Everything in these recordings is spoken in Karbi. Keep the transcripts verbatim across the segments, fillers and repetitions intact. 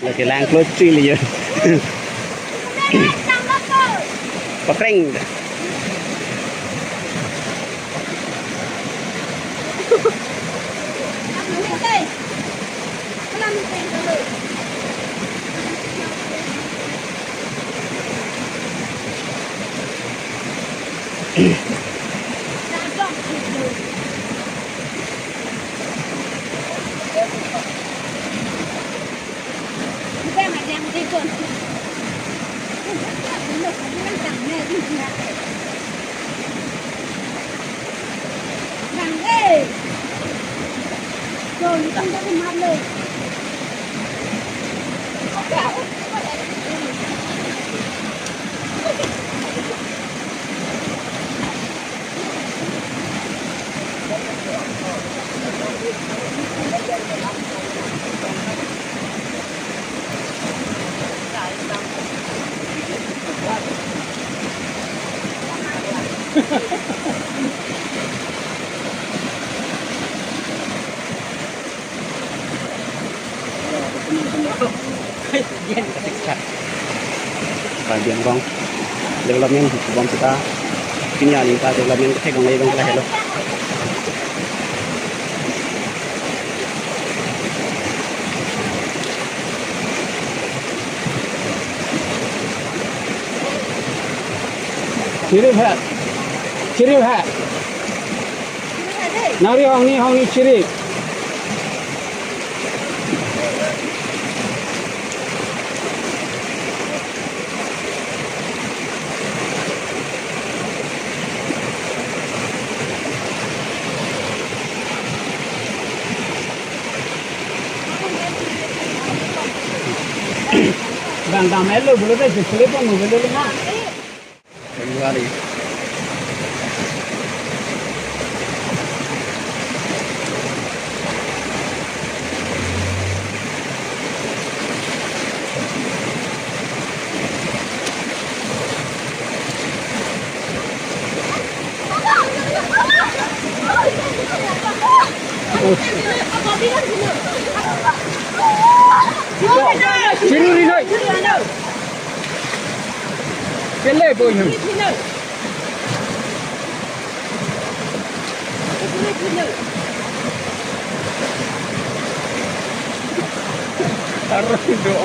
Lake langklo chili yo. Papreng. Bang Biang Bong development bom sita pini ani ta development ke gong lai gong lai helo. Chiri pha. Chiri pha. Nari hongni hongni chiri. Bang dam elo bulu deh, display pon mobile lo na. February. Chiru ri noi. Kele boy hum. Arang do.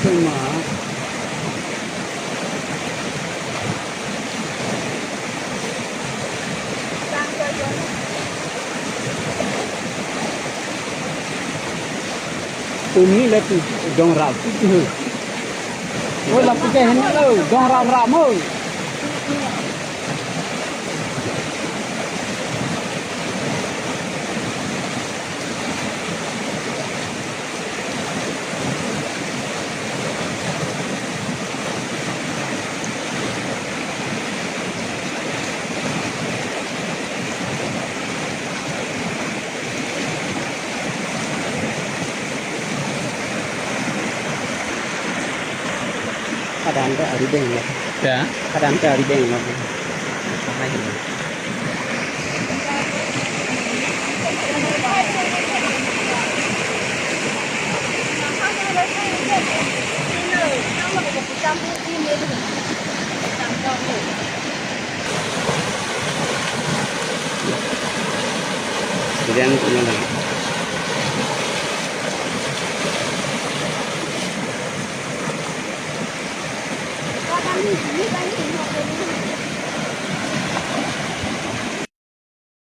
Cuma Umi le tu dong rap tu tu. Oh, lapu ke hen lo, dong rap rap mo. Hadan ta ari deng lo. Ya. Hadan ta ari deng lo. Student punya lah.